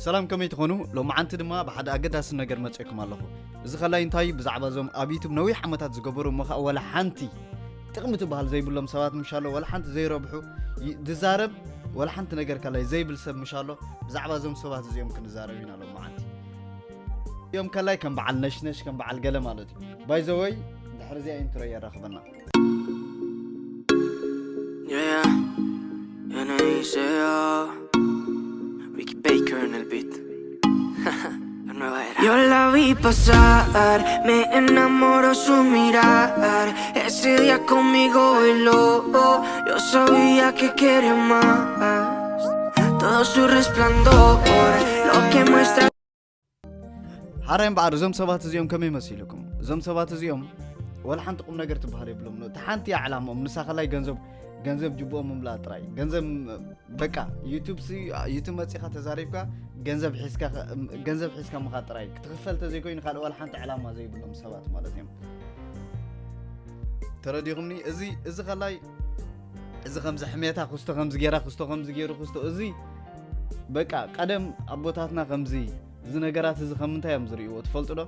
ሰላም፣ ከመይ ትኾኑ? ሎማዓንቲ ድማ ብሓደ ኣገዳሲ ነገር መፅእኩም ኣለኹ። እዚ ከላይ እንታይ ብዛዕባ እዞም ኣብ ዩቱብ ነዊሕ ዓመታት ዝገበሩ እሞ ኸዓ ወላ ሓንቲ ጥቕሚ ትበሃል ዘይብሎም ሰባት ምሻሎ፣ ወላ ሓንቲ ዘይረብሑ ይ- ዝዛረብ ወላ ሓንቲ ነገር ከላይ ዘይብል ሰብ ምሻሎ፣ ብዛዕባ እዞም ሰባት እዚኦም ክንዛረብ ኢና ሎማዓንቲ። እዮም ከላይ ከም በዓል ነሽነሽ ከም በዓል ገለ ማለት እዩ። ባይዘወይ ድሕሪ እዚኣ ኢንትሮ የራኽበና። Yeah, yeah. En ese Ricky Baker en el beat. La nueva era. Yo la vi pasar, me enamoró su mirar. Ese día conmigo bailó. Yo sabía que quiere más. Todo su resplandor, lo que muestra. ሓራይ እምበኣር እዞም ሰባት እዚኦም ከመይ መሲልኩም? እዞም ሰባት እዚኦም ወላ ሓንቲ ቁም ነገር ትበሃል የብሎም። እቲ ሓንቲ እያ ዕላምኦም፣ ንሳ ከላይ ገንዘብ ገንዘብ ጅብኦም ምምላእ ጥራይ። ገንዘብ በቃ ዩቱብ ሲ ዩቱብ መጺኻ ተዛሪብካ ገንዘብ ሒዝካ ገንዘብ ሒዝካ ምኻ ጥራይ ክትኽፈል ተዘይኮይኑ ካልእ ወላ ሓንቲ ዕላማ ዘይብሎም ሰባት ማለት እዮም። ተረዲኹምኒ? እዚ እዚ ከላይ እዚ ከምዚ ሕሜታ ክስቶ ከምዚ ገይራ ክስቶ ከምዚ ገይሩ ክስቶ እዚ በቃ ቀደም ኣቦታትና ከምዚ እዚ ነገራት እዚ ከም ምንታይ እዮም ዝርእይዎ ትፈልጡ ዶ?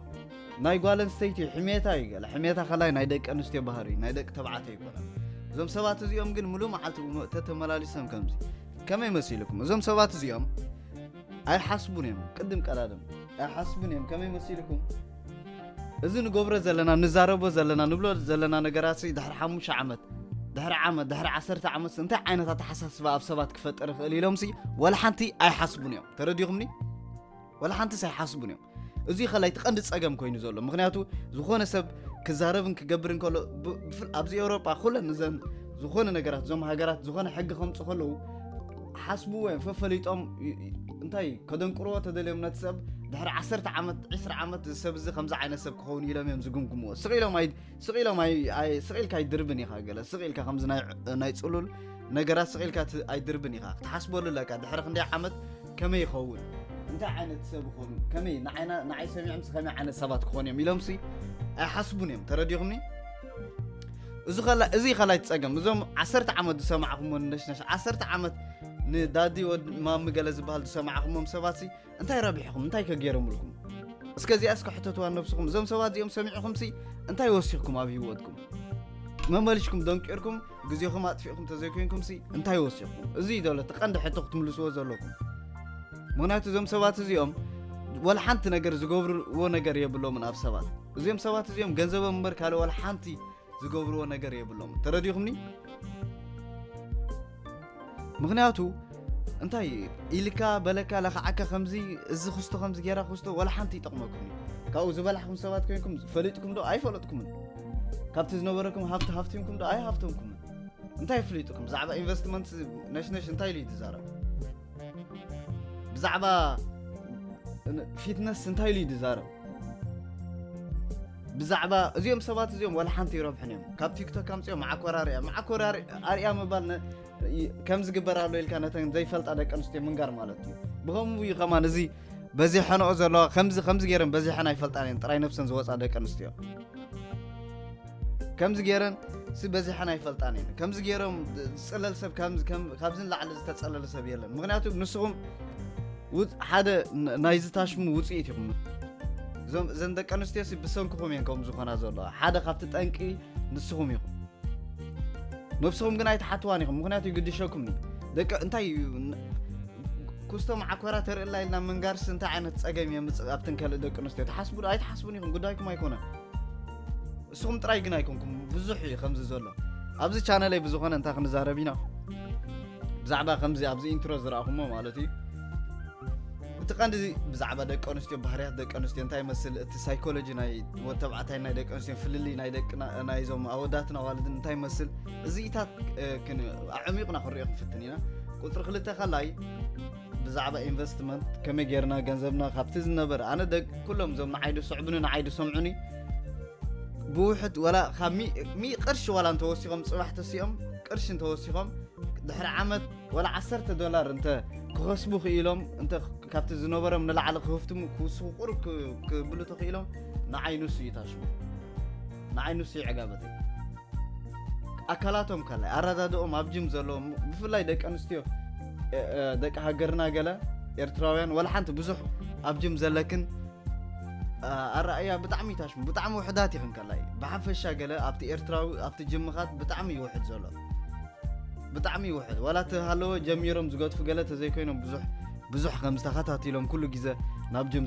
ናይ ጓል ኣንስተይቲ ሕሜታ እዩ ገለ ሕሜታ ከላይ ናይ ደቂ ኣንስትዮ ባህሪ ናይ ደቂ ተባዕትዮ ኣይኮነን። እዞም ሰባት እዚኦም ግን ሙሉእ መዓልቲ ተተመላሊሶም ከምዚ ከመይ መሲልኩም? እዞም ሰባት እዚኦም ኣይሓስቡን እዮም። ቅድም ቀዳድም ኣይሓስቡን እዮም። ከመይ መሲልኩም? እዚ ንገብሮ ዘለና ንዛረቦ ዘለና ንብሎ ዘለና ነገራት ድሕሪ ሓሙሽተ ዓመት ድሕሪ ዓመት ድሕሪ ዓሰርተ ዓመት እንታይ ዓይነት ኣተሓሳስባ ኣብ ሰባት ክፈጥር ይኽእል ኢሎም ሲ ወላ ሓንቲ ኣይሓስቡን እዮም። ተረዲኹምኒ? ወላ ሓንቲስ ኣይሓስቡን እዮም። እዚ ከላይ እቲ ቀንዲ ጸገም ኮይኑ ዘሎ ምክንያቱ ዝኾነ ሰብ ክዛረብን ክገብርን ከሎ ብ- ብፍል- ኣብዚ ኤውሮጳ ኩለን እዘን ዝኾነ ነገራት እዞም ሃገራት ዝኾነ ሕጊ ከምፁ ከለዉ ሓስብዎ እዮም ፈፈሊጦም ይ- ይ- እንታይ ከደንቅርዎ ተደልዮም ነቲ ሰብ ድሕሪ ዓሰርተ ዓመት ዕስራ ዓመት እዚ ሰብ እዚ ከምዚ ዓይነት ሰብ ክኸውን ኢሎም እዮም ዝግምግምዎ ስቕ ኢሎም ኣይ ስቕ ኢሎም ኣይ ኣይ- ስቕ ኢልካ ኣይድርብን ኢኻ ገለ ስቕ ኢልካ ከምዚ ናይ ናይ ፅሉል ነገራት ስቕ ኢልካ ት- ኣይድርብን ኢኻ ክትሓስበሉ ኣለካ ድሕሪ ክንደይ ዓመት ከመይ ይኸውን እንታይ ዓይነት ሰብ ይኾኑ ከመይ ንዓይና ንዓይ ሰሚዖምሲ ከመይ ዓይነት ሰባት ክኾኑ እዮም ኢሎምሲ ኣይሓስቡን እዮም ተረዲኹምኒ እዚ ከላ እዚ ከላይ ትጸገም እዞም ዓሰርተ ዓመት ዝሰማዕኩሞ ንነሽነሽ ዓሰርተ ዓመት ንዳዲ ወድ ማሚ ገለ ዝበሃል ዝሰማዕኩሞም ሰባትሲ እንታይ ረቢሕኹም እንታይ ከገይሮምልኩም እስከ እዚኣ እስከ ሕተትዋ ነብስኹም እዞም ሰባት እዚኦም ሰሚዕኹምሲ እንታይ ወሲኽኩም ኣብ ህይወትኩም መመሊሽኩም ደንቂርኩም ግዜኹም ኣጥፊእኹም ተዘይኮይንኩምሲ እንታይ ወሲኽኩም እዚ እዩ ዘሎ እቲ ቀንዲ ሕቶ ክትምልስዎ ዘለኩም ምክንያቱ እዞም ሰባት እዚኦም ወላ ሓንቲ ነገር ዝገብርዎ ነገር የብሎምን ኣብ ሰባት እዚኦም ሰባት እዚኦም ገንዘቦም እምበር ካልእ ወላ ሓንቲ ዝገብርዎ ነገር የብሎም ተረዲኹምኒ ምክንያቱ እንታይ ኢልካ በለካ ለካዓካ ከምዚ እዚ ክስቶ ከምዚ ጌራ ክስቶ ወላ ሓንቲ ይጠቕመኩም እዩ ካብኡ ዝበላሕኩም ሰባት ኮይንኩም ፈሊጥኩም ዶ ኣይፈለጥኩምን ካብቲ ዝነበረኩም ሃብቲ ሃፍቲምኩም ዶ ኣይሃፍተምኩምን እንታይ ፍሊጥኩም ብዛዕባ ኢንቨስትመንት ነሽነሽ እንታይ ኢሉ ይትዛረብ ብዛዕባ ፊትነስ እንታይ ኢሉ ይትዛረብ ብዛዕባ እዚኦም ሰባት እዚኦም ዋላ ሓንቲ ይረብሑን እዮም ካብ ቲክቶክ ኣምፅኦም ማዓኮር ኣርያ ማዓኮር ኣርያ ምባል ከም ዝግበር ኣሎ ኢልካ ነተን ዘይፈልጣ ደቂ ኣንስትዮ ምንጋር ማለት እዩ ብኸምኡ እዩ ከማን እዚ በዚሐንኦ ዘለዋ ከምዚ ከምዚ ገይረን በዚሐን ኣይፈልጣን እየን ጥራይ ነብሰን ዝወፃ ደቂ ኣንስትዮ ከምዚ ገይረን ሲ በዚሐን ኣይፈልጣን እየን ከምዚ ገይሮም ዝፅለል ሰብ ካብዚ ንላዕሊ ዝተፀለለ ሰብ የለን ምክንያቱ ንስኹም ሓደ ናይዚ ታሽሙ ውፅኢት ኢኹም እዞም እዘን ደቂ ኣንስትዮ ሲ ብሰንክኹም እየን ከምኡ ዝኾና ዘለዋ ሓደ ካብቲ ጠንቂ ንስኹም ኢኹም ነብስኹም ግን ኣይትሓትዋን ኢኹም ምክንያቱ ይግድሸኩም ደቂ እንታይ ኩስቶ ማዓኮራ ተርእላ ኢልና ምንጋርሲ እንታይ ዓይነት ፀገም የምፅእ ኣብትን ካልእ ደቂ ኣንስትዮ ትሓስቡ ኣይትሓስቡን ኢኹም ጉዳይኩም ኣይኮነን እስኹም ጥራይ ግን ኣይኮንኩም ብዙሕ እዩ ከምዚ ዘሎ ኣብዚ ቻነለይ ብዝኾነ እንታይ ክንዛረብ ኢና ብዛዕባ ከምዚ ኣብዚ ኢንትሮ ዝረኣኹሞ ማለት እዩ እቲ ቀንዲ ብዛዕባ ደቂ ኣንስትዮ ባህርያት ደቂ ኣንስትዮ እንታይ ይመስል እቲ ሳይኮሎጂ ናይ ወተባዕታይ ናይ ደቂ ኣንስትዮ ፍልልይ ናይ ደቅና ናይዞም ኣወዳትን ኣዋልድን እንታይ ይመስል እዚኢታት ኣዕሚቑና ክንሪኦ ክንፍትን ኢና ቁፅሪ ክልተ ከላይ ብዛዕባ ኢንቨስትመንት ከመይ ጌርና ገንዘብና ካብቲ ዝነበረ ኣነ ደቂ ኩሎም እዞም ንዓይ ዝስዕቡኒ ንዓይ ዝሰምዑኒ ብውሕድ ወላ ካብ ሚ ቅርሺ ዋላ እንተወሲኾም ፅባሕ ተሲኦም ቅርሺ እንተወሲኾም ድሕሪ ዓመት ወላ ዓሰርተ ዶላር እንተ ክኸስቡ ክኢሎም እንተ ካብቲ ዝነበሮም ንላዕሊ ክህፍትሙ ክውስኹ ቁሩብ ክብሉ ተኽኢሎም ንዓይ ንሱ እዩ ታሽሙ ንዓይ ንሱ እዩ ዕጋበተይ ኣካላቶም ካላይ ኣረዳድኦም ኣብ ጅም ዘለዎም ብፍላይ ደቂ ኣንስትዮ ደቂ ሃገርና ገለ ኤርትራውያን ዋላ ሓንቲ ብዙሕ ኣብ ጅም ዘለክን ኣረኣያ ብጣዕሚ ታሽሙ ብጣዕሚ ውሕዳት ይኽን ከላይ ብሓፈሻ ገለ ኣብቲ ኤርትራዊ ኣብቲ ጅምኻት ብጣዕሚ ይውሕድ ዘሎ ብጣዕሚ ይውሕድ ዋላ ተሃለወ ጀሚሮም ዝገጥፉ ገለ ተዘይኮይኖም ብዙሕ ብዙሕ ከም ዝተኸታቲሎም ኩሉ ግዜ ናብ ጅም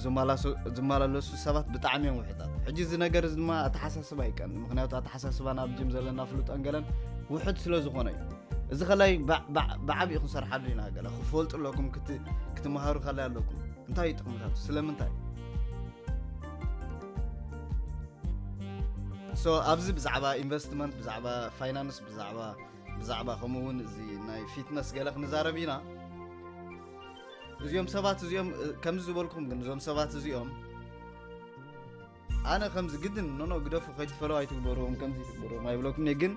ዝመላለሱ ሰባት ብጣዕሚ እዮም ውሕዳት ሕጂ እዚ ነገር እዚ ድማ ኣተሓሳስባ ይቀን ምክንያቱ ኣተሓሳስባ ናብ ጅም ዘለና ፍሉጠን ገለን ውሕድ ስለ ዝኾነ እዩ እዚ ከላይ ብዓብኡ ክንሰርሓሉ ኢና ገለ ክፈልጡ ኣለኩም ክትመሃሩ ከላይ ኣለኩም እንታይ እዩ ጥቕምታቱ ስለምንታይ so ኣብዚ ብዛዕባ ኢንቨስትመንት ብዛዕባ ፋይናንስ ብዛዕባ ብዛዕባ ከምኡ እውን እዚ ናይ ፊትነስ ገለ ክንዛረብ ኢና እዚኦም ሰባት እዚኦም ከምዚ ዝበልኩም ግን እዞም ሰባት እዚኦም ኣነ ከምዚ ግድን ኖኖ ግደፉ ከይትፈለው ኣይትግበርዎም ከምዚ ትግበርዎም ኣይብለኩም እየ ግን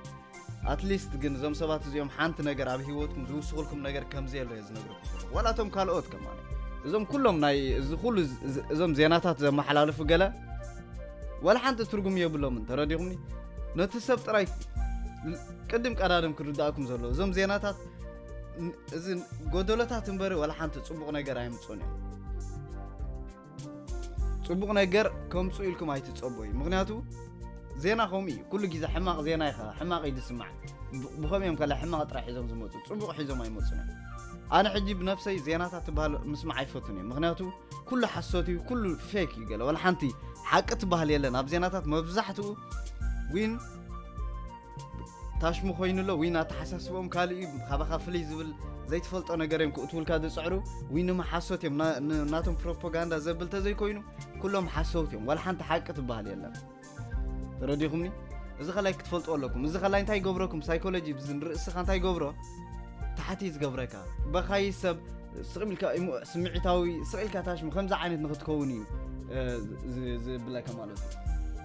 ኣትሊስት ግን እዞም ሰባት እዚኦም ሓንቲ ነገር ኣብ ህይወትኩም ዝውስኽልኩም ነገር ከምዚ የሎ እየ ዝነግረኩም ዘለኹ። ዋላ እቶም ካልኦት ከማን እዞም ኩሎም ናይ እዚ ኩሉ ዝ- ዝ- እዞም ዜናታት ዘመሓላልፉ ገለ ዋላ ሓንቲ ትርጉም የብሎምን ተረዲኹምኒ ነቲ ሰብ ጥራይ ቅድም ቀዳድም ክርዳእኩም ዘለዎ እዞም ዜናታት ን- እዚ ጎደሎታት እምበሪ ዋላ ሓንቲ ፅቡቕ ነገር ኣይምፁን እዮም ፅቡቕ ነገር ከምፁ ኢልኩም ኣይትፀበዩ ምክንያቱ ዜና ከምኡ እዩ ኩሉ ግዜ ሕማቕ ዜና ኢኻ ሕማቕ እዩ ዝስማዕ ብ- ብኸምኡ እዮም ከላ ሕማቕ ጥራሕ ሒዞም ዝመፁ ፅቡቕ ሒዞም ኣይመፁን እዮም ኣነ ሕጂ ብነፍሰይ ዜናታት ትበሃል ምስማዕ ኣይፈቱን እዮም ምክንያቱ ኩሉ ሓሶት እዩ ኩሉ ፌክ እዩ ገለ ዋላ ሓንቲ ሓቂ ትበሃል የለን ኣብ ዜናታት መብዛሕትኡ ዊን ታሽሙ ኮይኑ ኣሎ ዊን ኣተሓሳስቦም ካልእ እዩ ካባኻ ፍልይ ዝብል ዘይትፈልጦ ነገር እዮም ክእትውልካ ዝፅዕሩ ዊን ድማ ሓሶት እዮም ና- ን- ናቶም ፕሮፓጋንዳ ዘብል ተዘይኮይኑ ኩሎም ሓሰውት እዮም ዋላ ሓንቲ ሓቂ ትበሃል የለን ተረዲኹምኒ እዚ ከላይ ክትፈልጡ ኣለኩም እዚ ከላይ እንታይ ይገብረኩም ሳይኮሎጂ ብዝን ርእስኻ እንታይ ይገብሮ ታሕቲ እዩ ዝገብረካ በኻይ ሰብ ስቕ ኢልካ እሞ ስምዒታዊ ስቕ ኢልካ ታሽሙ ከምዚ ዓይነት ንክትከውን እዩ እ፣ ዝ- ዝብለካ ማለት እዩ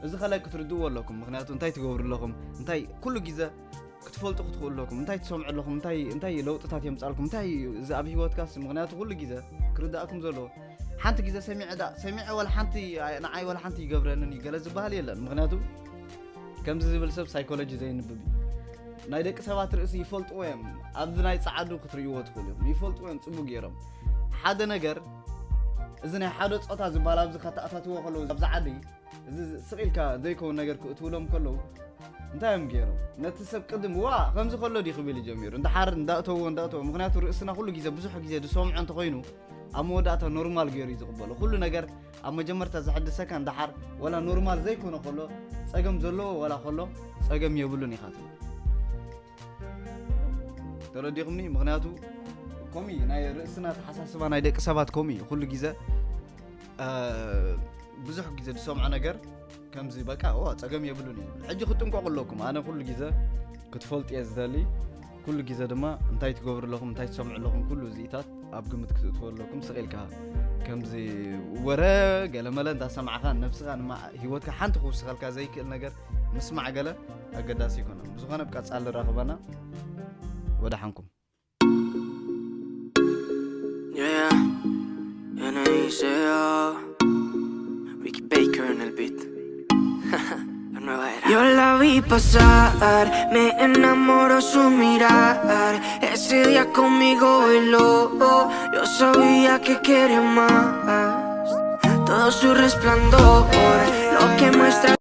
እዚ ከላይ ክትርድእዎ ኣለኩም ምክንያቱ እንታይ ትገብሩ ኣለኹም እንታይ ኩሉ ግዜ ክትፈልጡ ክትኽእሉ ኣለኩም እንታይ ትሰምዑ ኣለኹም እንታይ እንታይ ለውጥታት የምፃልኩም እንታይ እዩ እዚ ኣብ ህይወትካስ ምክንያቱ ኩሉ ግዜ ክርዳእኩም ዘለዎ ሓንቲ ግዜ ሰሚዐ ዳ ሰሚዐ ወላ ሓንቲ ኣይ- ንዓይ ወላ ሓንቲ ይገብረንን እዩ ገለ ዝበሃል የለን ምክንያቱ ከምዚ ዝብል ሰብ ሳይኮሎጂ ዘይንብብ እዩ ናይ ደቂ ሰባት ርእሲ ይፈልጥዎ እዮም ኣብዚ ናይ ፃዓዱ ክትርእይዎ ትኽእሉ እዮም ይፈልጥዎ እዮም ፅቡቅ ገይሮም ሓደ ነገር እዚ ናይ ሓደ ፆታ ዝበሃል ኣብዚ ከተኣታትዎ ከለዉ ኣብዚ ዓዲ እዚ ስቕ ኢልካ ዘይከውን ነገር ክእትውሎም ከለዉ እንታይ እዮም ገይሮም ነቲ ሰብ ቅድም ዋ ከምዚ ከሎ ድዩ ክብል ጀሚሩ እንዳሓር እንዳእተዎ እንዳእተዎ ምክንያቱ ርእስና ኩሉ ግዜ ብዙሕ ግዜ ዝሰምዖ እንተኮይኑ ኣብ መወዳእታ ኖርማል ገይሩ እዩ ዝቕበሎ ኩሉ ነገር ኣብ መጀመርታ ዘሐድሰካ እንዳሓር ወላ ኖርማል ዘይኮነ ከሎ ጸገም ዘለዎ ወላ ከሎ ጸገም የብሉን ኢኻ ትብል ተረዲኹምኒ ምክንያቱ ከምኡ እዩ ናይ ርእስና ተሓሳስባ ናይ ደቂ ሰባት ከምኡ እዩ ኩሉ ግዜ ብዙሕ ግዜ ዝሰምዖ ነገር ከምዚ በቃ ኦ ጸገም የብሉን እዩ ሕጂ ክትጥንቀቁ ኣለኩም ኣነ ኩሉ ግዜ ክትፈልጡ እየ ዝደሊ ኩሉ ግዜ ድማ እንታይ ትገብሩ ኣለኹም እንታይ ትሰምዑ ኣለኹም ኩሉ እዚኢታት ኣብ ግምት ክትእትዎ ኣለኩም ስቕ ኢልካ ከምዚ ወረ ገለመለ እንዳሰማዕኻ ነብስኻ ንማ ህይወትካ ሓንቲ ክውስኸልካ ዘይክእል ነገር ምስማዕ ገለ ኣገዳሲ ይኮነ ብዝኾነ ብቀጻሊ ራኽበና ወደ ሓንኩም Yeah, yeah. N I C O. Ricky Baker en el beat. La nueva era. Yo la vi pasar, me enamoró su mirar. Ese día conmigo bailó, yo sabía que quiere más. Todo su resplandor, lo que muestra.